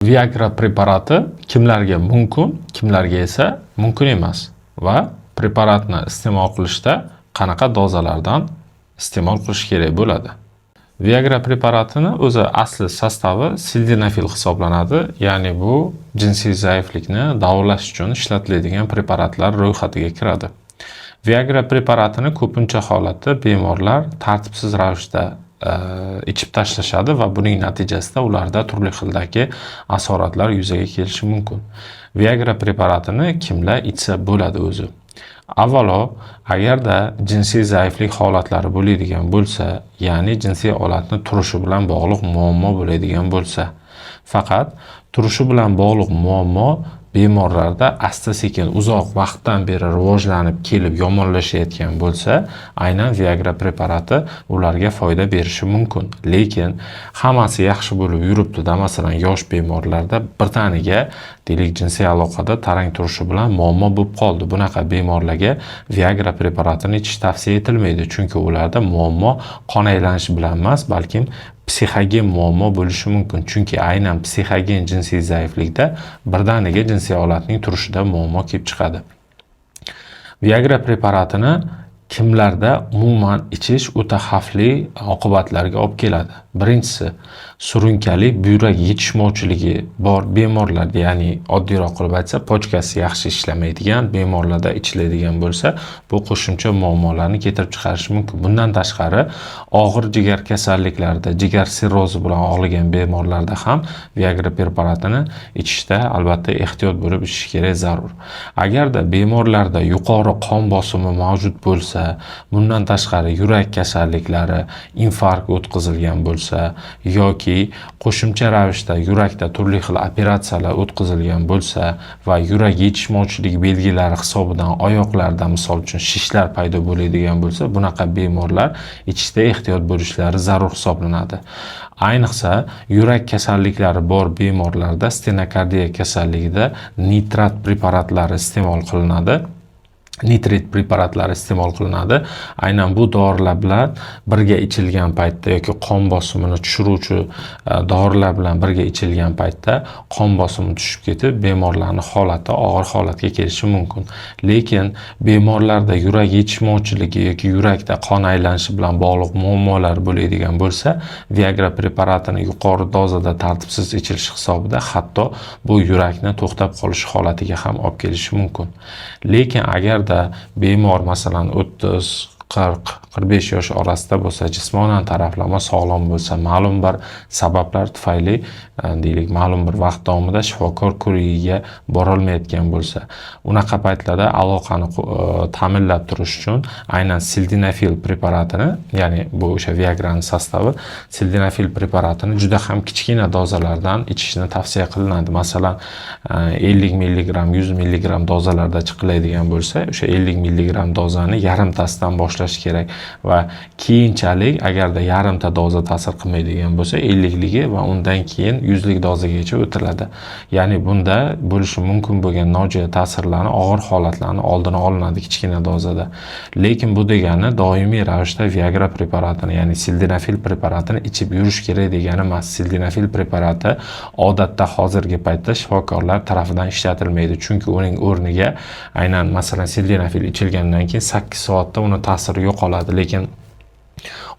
Viagra preparati kimlarga mumkin, kimlarga esa mumkin emas va preparatni iste'mol qilishda qanaqa dozalardan iste'mol qilish kerak bo'ladi? Viagra preparatini o'zi asli состав i sildenafil hisoblanadi, ya'ni bu jinsiy zaiflikni davolash uchun ishlatiladigan preparatlar ro'yxatiga kiradi. Viagra preparatini ko'pincha holatda bemorlar tartibsiz ravishda ichib tashlashadi va buning natijasida ularda turli xildagi asoratlar yuzaga kelishi mumkin. Viagra preparatini kimlar ichsa bo'ladi o'zi? Avvalo, agarda jinsiy zaiflik holatlari bo'ladigan bo'lsa, ya'ni jinsiy olatni turishi bilan bog'liq muammo bo'ladigan bo'lsa, faqat turishi bilan bog'liq muammo bemorlarda asta-sekin uzoq vaqtdan beri rivojlanib kelib yomonlashayotgan bo'lsa, aynan Viagra preparati ularga foyda berishi mumkin. Lekin hammasi yaxshi bo'lib yuribdi-da, masalan, yosh bemorlarda birdaniga, deylik, jinsiy aloqada tarang turishi bilan muammo bo'lib qoldi. Bunaqa bemorlarga Viagra preparatini ichish tavsiya etilmaydi, chunki ularda muammo qon aylanishi bilan emas, balkim psixogen muammo bo'lishi mumkin. Chunki aynan psixogen jinsiy zaiflikda birdaniga jinsiy olatning turishida muammo kelib chiqadi. Viagra preparatini kimlarda umuman ichish o'ta xavfli oqibatlarga olib keladi? Birinchisi, surunkali buyrak yetishmovchiligi bor bemorlarda, ya'ni oddiyroq qilib aytsa, почка si yaxshi ishlamaydigan bemorlarda ichiladigan bo'lsa, bu qo'shimcha muammolarni keltirib chiqarishi mumkin. Bundan tashqari, og'ir jigar kasalliklarida, jigar sirrozi bilan og'rigan bemorlarda ham Viagra preparatini ichishda albatta ehtiyot bo'lib ichish kerak, zarur. Agarda bemorlarda yuqori qon bosimi mavjud bo'lsa, bundan tashqari yurak kasalliklari, infarkt o'tkazilgan bo'lsa yoki qo'shimcha ravishda yurakda turli xil operatsiyalar o'tkazilgan bo'lsa va yurak yetishmovchiligi belgilari hisobidan oyoqlarda, misol uchun, shishlar paydo bo'ladigan bo'lsa, bunaqa bemorlar ichishda ehtiyot bo'lishlari zarur hisoblanadi. Ayniqsa, yurak kasalliklari bor bemorlarda stenokardiya kasalligida nitrat preparatlari iste'mol qilinadi. Nitrit preparatlari iste'mol qilinadi. Aynan bu dorilar bilan birga ichilgan paytda yoki qon bosimini tushiruvchi dorilar bilan birga ichilgan paytda qon bosimi tushib ketib, bemorlarning holati og'ir holatga kelishi mumkin. Lekin bemorlarda yurak yetishmovchiligi yoki yurakda qon aylanishi bilan bog'liq muammolar bo'ladigan bo'lsa, Viagra preparatini yuqori dozada tartibsiz ichilishi hisobida hatto bu yurakni to'xtab qolish holatiga ham olib kelishi mumkin. Lekin agarda bemor, masalan, 30, 40, 45 yosh orasida bo'lsa, jismonan taraflama sog'lom bo'lsa, ma'lum bir sabablar tufayli, deylik, ma'lum bir vaqt davomida shifokor ko'rigiga borolmayotgan bo'lsa, unaqa paytlarda aloqani ta'minlab turish uchun aynan sildenafil preparatini, ya'ni bu o'sha Viagrani состав i, sildenafil preparatini juda ham kichkina dozalardan ichishni tavsiya qilinadi. Masalan, 50 milligramm, 100 milligramm dozalarda chiqiladigan bo'lsa, o'sha 50 milligramm dozani yarimtasidan boshlash kerak va keyinchalik agarda yarimta doza ta'sir qilmaydigan bo'lsa, 50 ligi va undan keyin 100 lik dozagacha o'tiladi. Ya'ni bunda bo'lishi mumkin bo'lgan nojo'ya ta'sirlarni, og'ir holatlarni oldini olinadi kichkina dozada. Lekin bu degani doimiy ravishda Viagra preparatini, ya'ni sildenafil preparatini ichib yurish kerak degani emas. Sildenafil preparati odatda hozirgi paytda shifokorlar tarafidan ishlatilmaydi, chunki uning o'rniga aynan, masalan, sildenafil ichilgandan keyin 8 soatda uni ta'siri yo'qoladi, lekin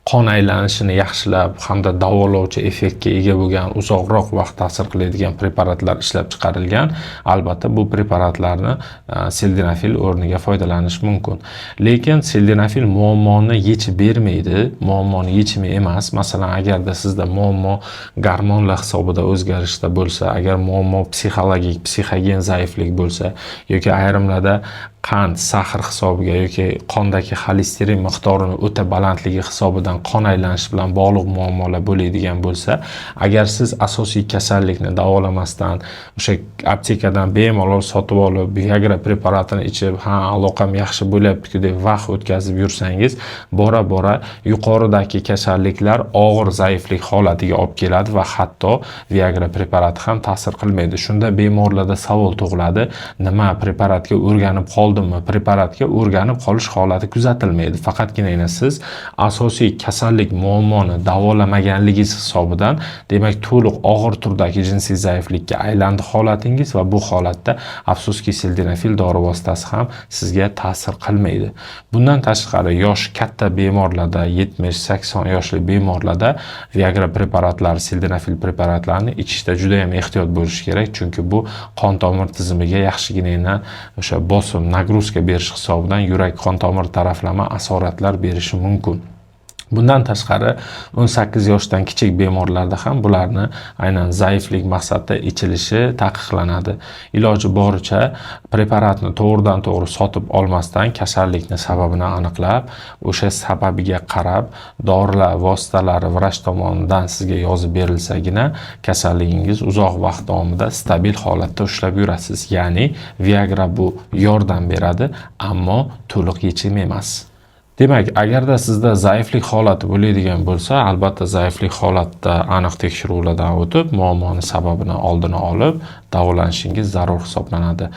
qon aylanishini yaxshilab hamda davolovchi effektga ega bo'lgan, uzoqroq vaqt ta'sir qiladigan preparatlar ishlab chiqarilgan. Albatta, bu preparatlarni sildenafil o'rniga foydalanish mumkin. Lekin sildenafil muammoni yechib bermaydi, muammoni yechimi emas. Masalan, agarda sizda muammo gormonlar hisobida o'zgarishda bo'lsa, agar muammo psixologik, psixogen zaiflik bo'lsa yoki ayrimlarda qand, сахар hisobiga yoki qondagi xolesterin miqdorini o'ta balandligi hisobidan qon aylanishi bilan bog'liq muammolar bo'ladigan bo'lsa, agar siz asosiy kasallikni davolamasdan o'sha aptekadan bemalol sotib olib, Viagra preparatini ichib, "Ha, aloqam yaxshi bo'lyapti-ku", deb vaqt o'tkazib yursangiz, bora bora yuqoridagi kasalliklar og'ir zaiflik holatiga olib keladi va hatto Viagra preparati ham ta'sir qilmaydi. Shunda bemorlarda savol tug'iladi: "Nima, preparatga o'rganib qoldim qoldimmi, preparatga o'rganib qolish holati kuzatilmaydi. Faqatginagina siz asosiy kasallik muammoni davolamaganligingiz hisobidan, demak, to'liq og'ir turdagi jinsiy zaiflikka aylandi holatingiz va bu holatda, afsuski, sildenafil dori vositasi ham sizga ta'sir qilmaydi. Bundan tashqari, yosh katta bemorlarda, 70-80 yoshli bemorlarda Viagra preparatlari, sildenafil preparatlarini ichishda juda ham ehtiyot bo'lish kerak, chunki bu qon tomir tizimiga yaxshiginagina o'sha bosim, нагрузка berish hisobidan yurak qon tomir taraflama asoratlar berishi mumkin. Bundan tashqari, 18 yoshdan kichik bemorlarda ham bularni aynan zaiflik maqsadida ichilishi taqiqlanadi. Iloji boricha preparatni to'g'ridan to'g'ri sotib olmasdan, kasallikni sababini aniqlab, o'sha sababiga qarab dorilar vositalari vrach tomonidan sizga yozib berilsagina, kasalligingiz uzoq vaqt davomida stabil holatda ushlab yurasiz. Ya'ni Viagra bu yordam beradi, ammo to'liq yechim emas. Demak, agarda sizda zaiflik holati bo'ladigan bo'lsa, albatta zaiflik holatida aniq tekshiruvlardan o'tib, muammoni sababini oldini olib davolanishingiz zarur hisoblanadi.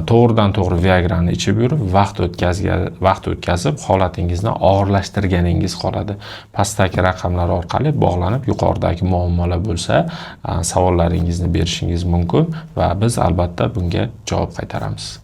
To'g'ridan to'g'ri Viagrani ichib yurib, vaqt o'tkazib, holatingizni og'irlashtirganingiz qoladi. Pastdagi raqamlar orqali bog'lanib, yuqoridagi muammolar bo'lsa, savollaringizni berishingiz mumkin va biz albatta bunga javob qaytaramiz.